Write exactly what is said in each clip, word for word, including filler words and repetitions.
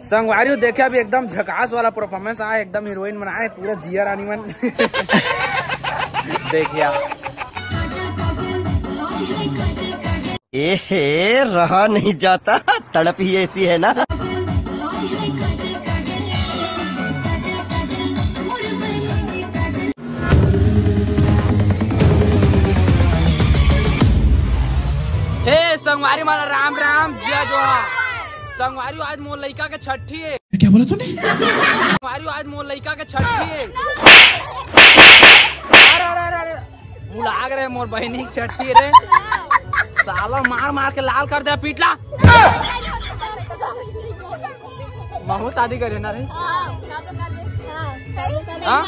संगवारी हो, देखिया अभी एकदम झकास वाला परफॉर्मेंस आय, एकदम हीरोइन मन आय, पूरा जिया रानी मन। देखिया। ए हे, रहा नहीं जाता, तड़प ही ऐसी है ना। हे संगवारी मन, राम राम, जय जोहार। संगवारी हो, आज मोर लइका के छट्ठी हे। क्या बोला तूने? संगवारी हो, आज मोर लइका के छट्ठी हे। अरे, अरे, अरे, अरे। भुला गे रे, मोर बहिनी के छट्ठी रे। साला मार मार के लाल कर दे, पीटला। महू शादी करे ना रे। हाँ?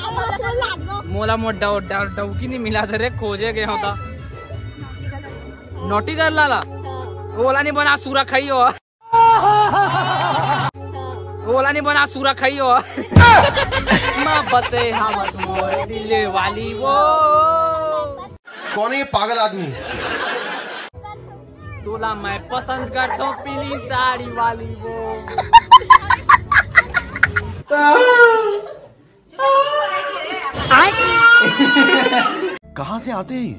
मोला मोर डौ-, डौ-, डौकी नहीं मिला थे रे, खोजे गए होता। नोटी कर लाला। ओला नहीं बना, सूरा खाई हो। ओला नहीं बना, सूरा खाई हो। माँ बसे हवस मोर दिल वाली वो। कौन है ये पागल आदमी? तोला मैं पसंद करता हूँ, पीली साड़ी वाली वो। कहाँ से आते हैं ये?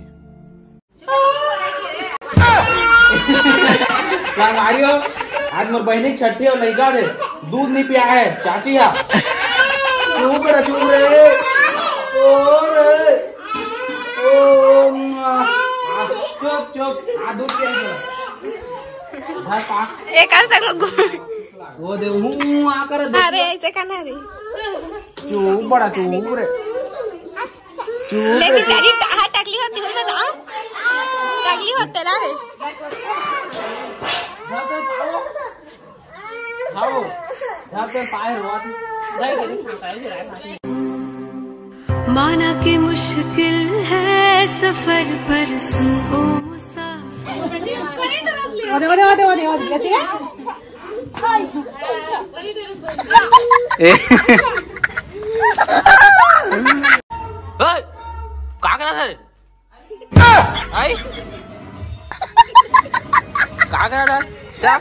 संगवारी हो, आज मोर बहिनी के छट्ठी हे, लइका दे दूध नहीं पिया है, चाची हा। चुप रे, चुप रे। ओ रे। ओ, आ, चुप, चुप। आ, दूध पिया है। घर पा। एकर संग घूम। वो दे, हूँ, हूँ, आ कर दे। अरे, ऐसे खाना रे। चुप बड़ा, चुप रे। चुप ले रे। बेचारी, हाँ, टकली होती हूँ, बताओ। टकली होते ना रे। खाओ। घर पे पाए हुआ थी। माना कि मुश्किल है सफर, पर सुन ओ मुसाफिर। अरे, अरे, अरे, अरे, अरे, अरे। ए। ओए, का करत हे? आई? का करत हे? चल।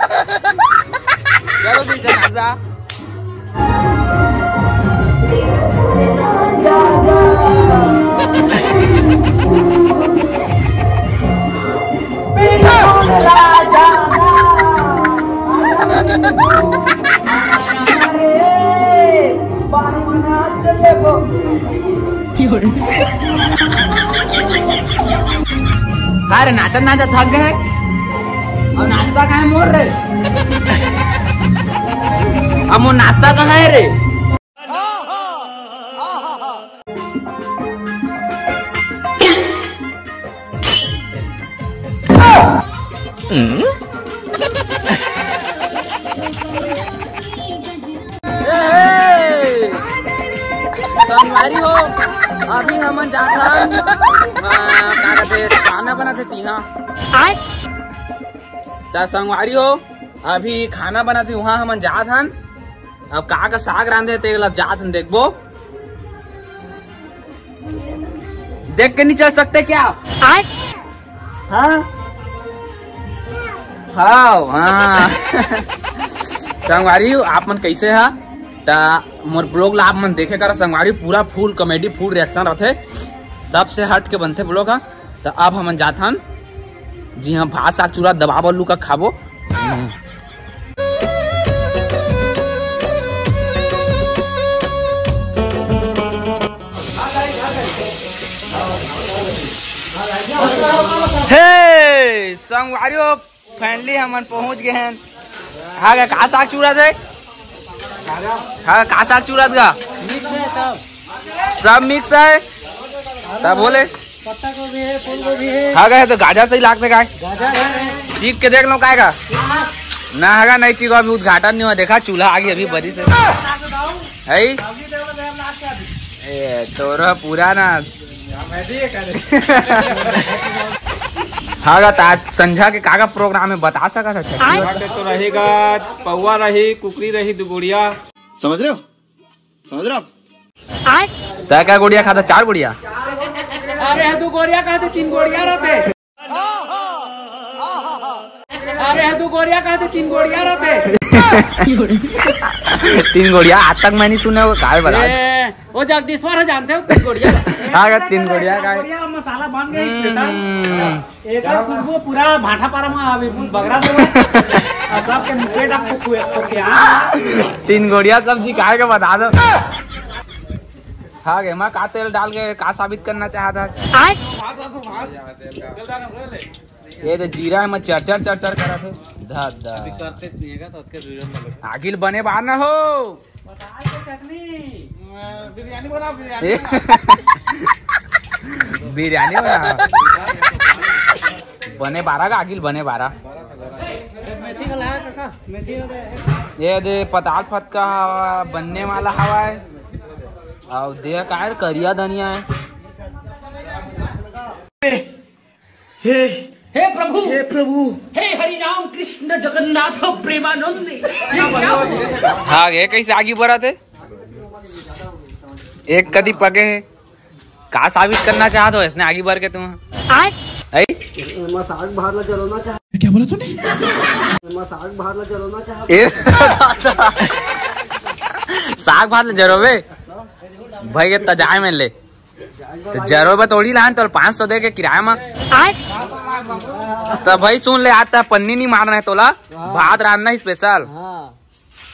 चलो दी, चल, हट जा। अरे नाचत नाचत थक गए। अउ नाश्ता कहाँ हे मोर रे? अब मोर नाश्ता कहाँ हे रे? ए, ए, संगवारी हो, अभी हमन जात हन, आ, का कथे, खाना बनाथे तिहा। त संगवारी हो, अभी खाना बनाथे, उहाँ हमन जात हन। अब का का साग रांधे, तेला जात हन देखबो। देख के नहीं चल सकते क्या? आय? हाँ? हाँ, हाँ। संगवारी, आप मन कैसे हा? त मोर vlog ला आप मन देखे करा संगवारी, पूरा full comedy, full reaction रथे, सबसे हट के बनथे vlog हा। त अब हमन जाथन जी, हम भात साग चूरा दबा बल्लू का खाबो। हे संगवारी हो, finally हमन पहुंच गए हैं। हाँ गा, का साग चूरा थे? हाँ गा, का साग चूरा था? सब mix है। तब बोले पत्ता गोभी है, फूल गोभी है। हाँ गा, तो गाजर सही लागथे काय? गाजर है। चीख के देख लो काय का। ना हगा नहीं चीखो, अभी उद्घाटन नहीं हुआ। देखा, चूल्हा आगे अभी बरी से है। ए, तोरा पूरा ना। हाँ गा, त आज संझा के का का program है, बता सकत है? छठी बाटे तो रहेगा, पौवा रही, कुकरी रही, दू गुड़िया। समझ रहे हो? समझ रहे हो आप? तै का गुड़िया खाता? चार गुड़िया। अरे, दू गुड़िया कहते, तीन गुड़िया रहते। अरे, दू गोड़िया कहा थे, तीन गोड़िया रहते। तीन गोड़िया आज तक मैं नहीं सुने हो, काय बता? ए, वो जगदीश्वर है, जानते हो, तीन गोड़िया। हाँ, तीन गोड़िया का है। गोड़िया मसाला बन गया स्पेशल। हम्म। एक खुशबू पूरा भाटापारा में अभी बगरा दो। अब आपके मुकेट आपको कुए-, को क्या? तीन गोड़िया सब्जी काय के बता दो। हाँ, गेमा का तेल डाल के का साबित करना चाहता है? ये तो जीरा है, मैं चर चर चर चर करा थे। धा, धा। अभी करते नहीं है तो उसके जुर्म में लगे। आगिल बने बार ना हो। बताल के चटनी। बिरयानी बनाओ, बिरयानी ए? बनाओ। बिरयानी बनाओ। बने बारा का आगिल बने बारा। मेथी का लाया काका, मेथी का लाया। ये दे पताल फतका हवा, बनने वाला हवा है। और देह का है, करिया धनिया है। हे, हे प्रभु, हे प्रभु। हे हरि राम कृष्ण जगन्नाथ प्रेमानंद, ये क्या हुआ? हाँ, ये कैसे आगी बरत हे? एक कदी पके हे, का साबित करना चाहत हो इसने आगी बर के तुम? आय? ऐ? एमा साग भात ला जरो ना चाह। क्या बोला तूने? एमा साग भात ला जरो ना चाह। ए, साग भात ला जरो बे। भाई के तजाए में ले। तो जरो बा थोड़ी लान, तो पाँच सौ दे के किराया मा। आय? तो भाई सुन ले, आज तक पन्नी नहीं मारना है तोला, भात रांधना है स्पेशल। हाँ।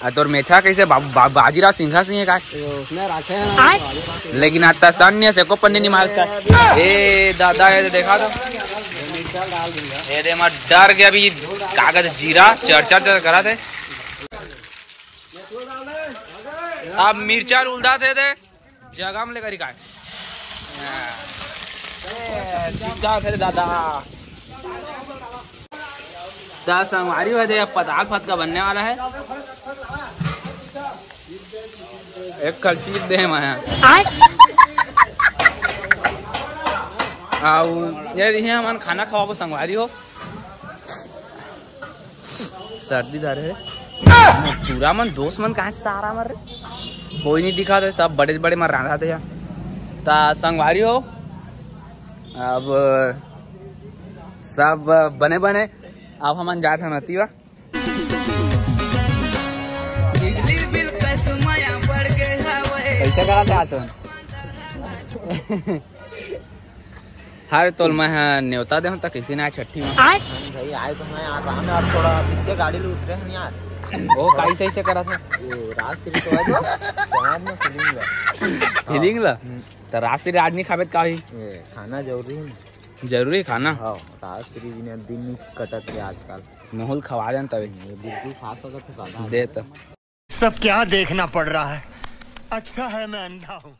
आ तोर मेछा कैसे बा-, बा-, बाजीराव सिंघा सिंह है का? ए, उसने रखे हैं ना, आय? बाजीराव सिंघा। लेकिन आज तक सन्य से को पन्नी नहीं मारता। ए दादा, ये देखा तो। मिर्चा डाल दूंगा। ये दे, मैं डर गया अभी। कागज जीरा चर चर चर करा थे। अब मिर्चा उलदा थे दे। जगह में लेकर का। ए, चिंता करे दादा। दा संगवारी हो दे, अब पताल फतका बनने वाला है। एक कल चीज दे मैं। आय? आओ, ये दिहे हमन खाना खवाबो संगवारी हो। सर्दी धरे हे। टूरा मन दोस्त मन कहाँ सारा मर रे? कोई नहीं दिखा थे, सब बड़े बड़े मर रांधा थे यहाँ। ता संगवारी हो, अब सब बने बने, अब हमन जात हन अतिवा। बिजली बिल का सुमाया बढ़ गए हवे। कैसे करा थे आज तुम? हर तोल मैं ह नेवता दे हूं त कइसे ना छट्ठी में। आय? भाई आए तो मैं आराम यार, थोड़ा पीछे गाड़ी ले उतरे हैं यार। वो काई सही से करा था? वो रास्ते तो है तो समाज में फीलिंग ला। फीलिंग ला? हम्म। त रास्ते आज नहीं खाबे त का होई? ये खाना जरूरी है ना। जरूरी है खाना? हाँ, रास्ते बिना दिन नहीं कटत है आजकल। माहौल खवा देन तभी। ये बिल्कुल खा सकत है सादा। दे तो। सब क्या देखना पड़ रहा है, अच्छा है मैं अंधा हूँ।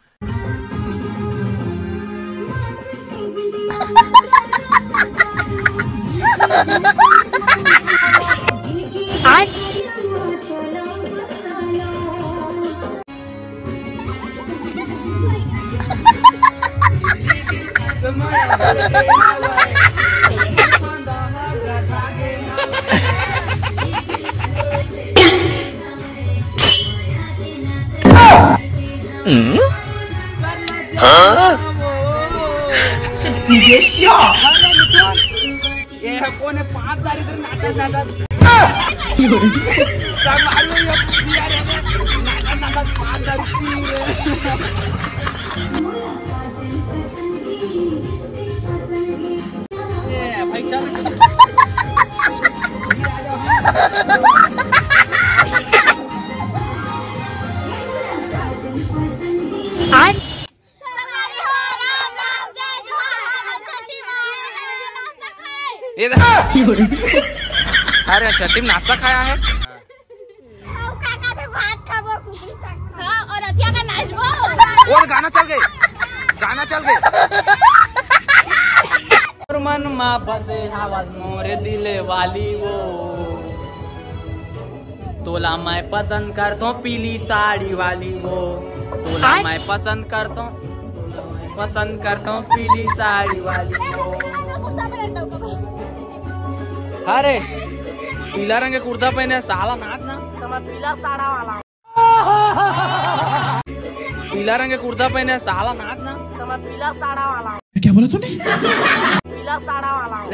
ये कोने पांच तारीख नाटक नाटक। सब मालूम है, ये नाटक नाटक पांच तारीख। ये तो अरे छठी में नाश्ता खाया है। अउ का का थे भात खाबो, कुकरी साग खाबो। हाँ, अउ अतिया का नाचबो। वो गाना चल गए, गाना चल गए। मोर मन मा बसे हवस मोर दिल वाली वो, तोला मैं पसंद करथों पीली साड़ी वाली वो, तोला आय? मैं पसंद करथों, पसंद करथों पीली साड़ी वाली वो। अरे, पीला रंग के कुर्ता पहने साला नाच ना। तो मैं पीला साड़ा वाला हूँ। पीला रंग के कुर्ता पहने साला नाच ना। तो मैं पीला साड़ा वाला हूँ। क्या बोला तूने? पीला साड़ा वाला हूँ।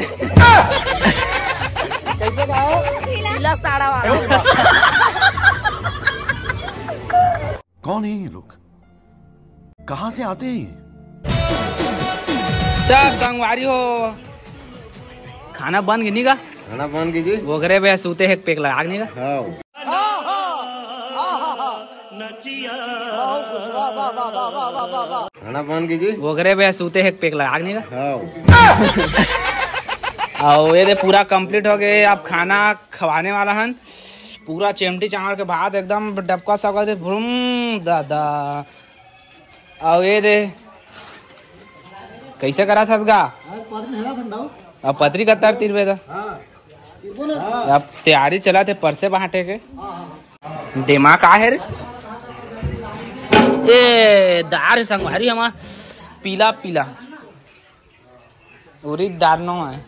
पीला साड़ा वाला। कौन है ये लोग, कहाँ से आते हैं ये? त संगवारी हो, खाना बन गे नी गा? खाना बन गे जी। ओकरे बे सूते हे, पेक लगा के नी गा? हाँ। खाना बन गे जी। ओकरे बे सूते हे, पेक लगा के नी गा? हाँ। अउ ये दे पूरा complete हो गे, अब खाना खवाने वाला हन। पूरा चेमटी चावल के भात एकदम डबका सबका दे, भ्रुम दादा। अउ ये दे, कइसे करा थस गा? अब पतरी कत्तर तीर बे दा। अब तैयारी चला थे परसे बांटे के। दिमाग का है रे? ए, दार हे संगवारी हमार, पीला पीला। उरीद दार नो है।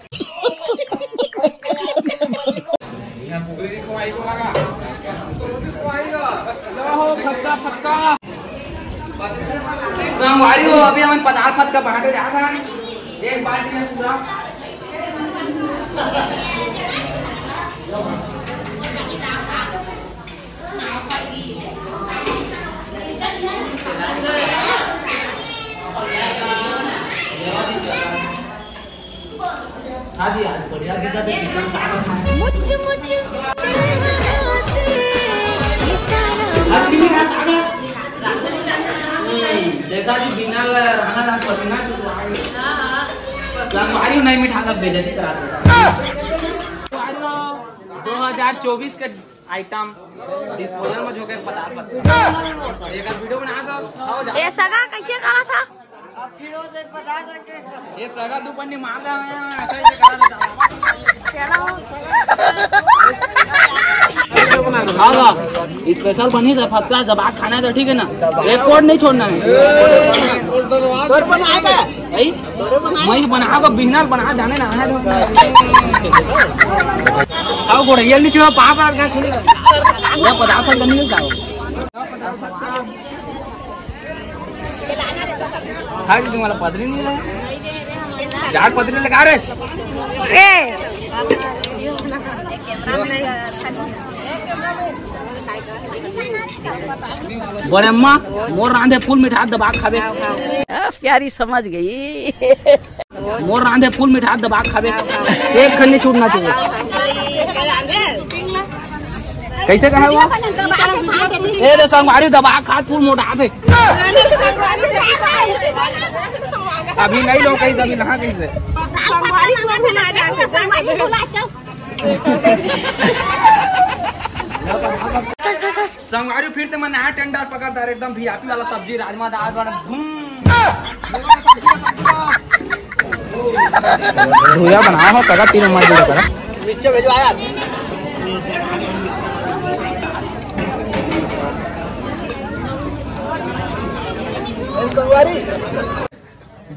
संगवारी हो, अभी हमन पताल फतका बांटे जात हन। एक बाल्टी में पूरा। मुच मुच तेरे हाथों से इशारा। देखा जी, बिना राहत पसीना छुटवा के। संगवारी नहीं मिठा का बेइज्जती करा दे। दो हज़ार चउबीस के आइटम डिस्पोजल में झोंके पताल फतका। एक वीडियो बना दो, खाओ जा। ये सगा कइसे करा थस? ये सगा दू पन्नी मार दे, ऐसा ही करा था। चलो। हाँ, हाँ। स्पेशल बनी था फतका, जब आग खाना है तो ठीक है ना, एक कोड नहीं छोड़ना है। भाई, मैं बना को बिहनल बना जाने ना है तो। खाओ गोड़ा, ये नीचे पाप आ गया, खुली। ये पदार्थ तो नहीं खाओ। खाई तुम्हारा पतली नहीं है। चार पतली लगा रे। ए। बड़े अम्मा, मोर रांधे फूल मिठा दबा खाबे। आ, प्यारी समझ गई। मोर रांधे फूल मिठा दबा खाबे। एक खन्नी छूटना चाहिए। कइसे कहा वो? ए दे संगवारी दबा खा फूल मोटा थे। अभी नहीं लो कहीं से, अभी नहा कहीं से। संगवारी फिर से मैं नया टेंडर पकड़ता है, एकदम वीआईपी वाला सब्जी, राजमा दाल बना, धूम। भूया बना हो, सगा तीन नंबर भूया करा।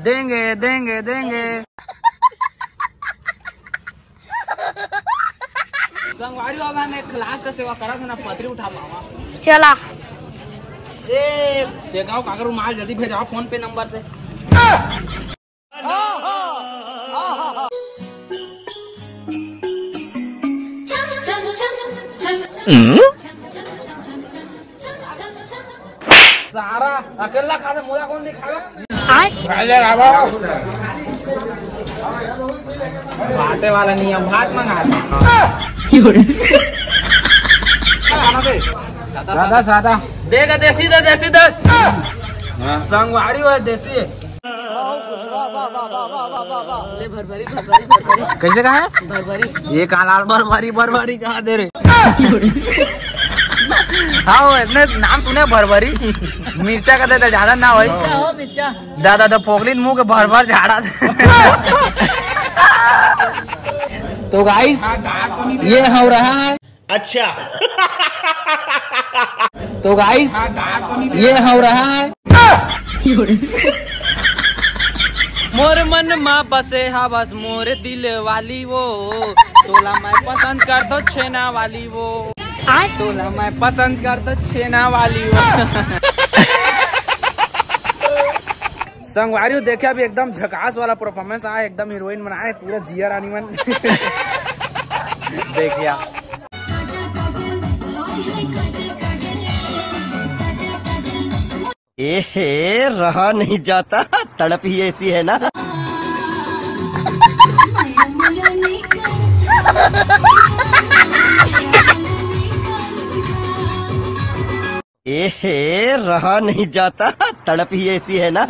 देंगे, देंगे, देंगे। संगवारी बाबा ने क्लास से सेवा करा था ना, पतरी उठा पावा। चला। ए, से गाँव काकर रुमाल जल्दी भेजाओ फोन पे नंबर पे। सारा अकेला खा ले, मोला कौन दिखावे? आय। भाटे वाला नहीं है, भात मंगा ले। सादा, सादा। देगा देसी दे, देसी दे। हाँ। संगवारी हो देसी। ले भरभरी, भरभरी, भरभरी। कइसे कहा है? भरभरी। ये कहाँ लाल भरभरी, भरभरी कहाँ दे रे? हाँ, वो इतने नाम सुने भरभरी, मिर्चा का देता ज्यादा ना होई। मिर्चा हो, मिर्चा। दादा तो फोकलिन मुंह के भर भर झाड़ा दे। तो गाइस, ये हो रहा है। अच्छा। तो गाइस, ये हो रहा है। मोर मन मा बसे हवस मोर दिल वाली वो, तोला मैं पसंद कर दो छेना वाली वो, तोला मैं पसंद कर दो छेना वाली वो। संगवारी हो, देखे अभी एकदम झकास वाला परफॉर्मेंस आए, एकदम हीरोइन बनाए, पूरा जिया रानी मन। देख लिया। ए हे, रहा नहीं जाता, तड़प ही ऐसी है ना। ए हे, रहा नहीं जाता, तड़प ही ऐसी है ना।